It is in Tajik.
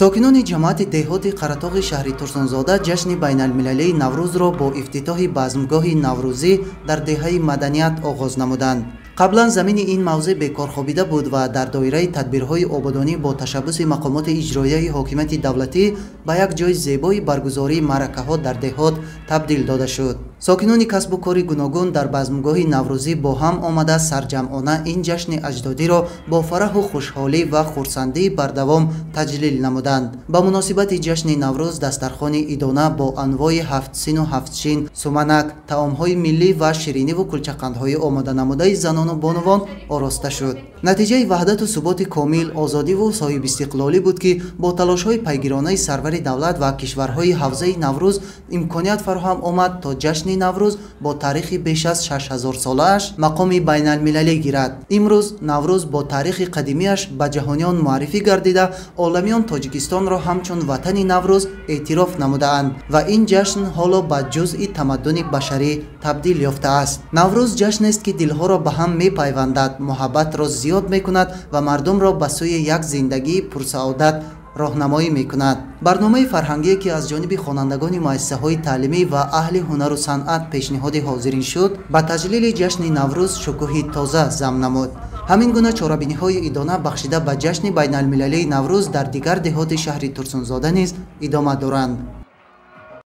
Сокинони ҷамоати деҳоти Қаратоғи шаҳри Турсунзода ҷашни байналмилалии Наврӯзро бо ифтитоҳи базмгоҳи наврӯзӣ дар деҳаи Маданият оғоз намуданд. Қаблан замини ин мавзеъ бекор хобида буд ва дар доираи тадбирҳои ободонӣ бо ташаббуси мақомоти иҷроияи ҳокимияти давлатӣ ба як ҷои зебои баргузории маъракаҳо дар деҳот табдил дода шуд. Сокинони касбу кори гуногун дар базмгоҳи наврӯзӣ бо ҳам омада сарҷамъона ин ҷашни аҷдодиро бо фараҳу хушҳолӣ ва хурсандии бардавом таҷлил намуданд. Ба муносибати ҷашни Наврӯз дастархони идона бо анвои ҳафтсину ҳафтшин, суманак, таомҳои миллӣ ва шириниву кулчақандҳои омоданамудаи занону бонувон ороста шуд. Натиҷаи ваҳдату суботи комил, озодиву соҳибистиқлолӣ буд, ки бо талошҳои пайгиронаи сарвари давлат ва кишварҳои ҳавзаи Наврӯз имконият фароҳам омад, то ҷашни Наврӯз бо таърихи беш аз 6000-солааш мақоми байналмилалӣ гирад. Имрӯз Наврӯз бо таърихи қадимиаш ба ҷаҳониён муаррифӣ гардида, оламиён Тоҷикистонро ҳамчун ватани Наврӯз эътироф намудаанд ва ин ҷашн ҳоло ба ҷузъи тамаддуни башарӣ табдил ёфтааст. Наврӯз ҷашнест, ки дилҳоро ба ҳам мепайвандад, муҳаббатро зиёд мекунад ва мардумро ба сӯи як зиндагии пурсаодат роҳнамоӣ мекунад. Барномаи фарҳангие, ки аз ҷониби хонандагони муассисаҳои таълимӣ ва аҳли ҳунару санъат пешниҳоди ҳозирин шуд, ба таҷлили ҷашни Наврӯз шукӯҳи тоза зам намуд. Ҳамин гуна чорабиниҳои идона бахшида ба ҷашни байналмилалии Наврӯз дар дигар деҳоти шаҳри Турсунзода низ идома доранд.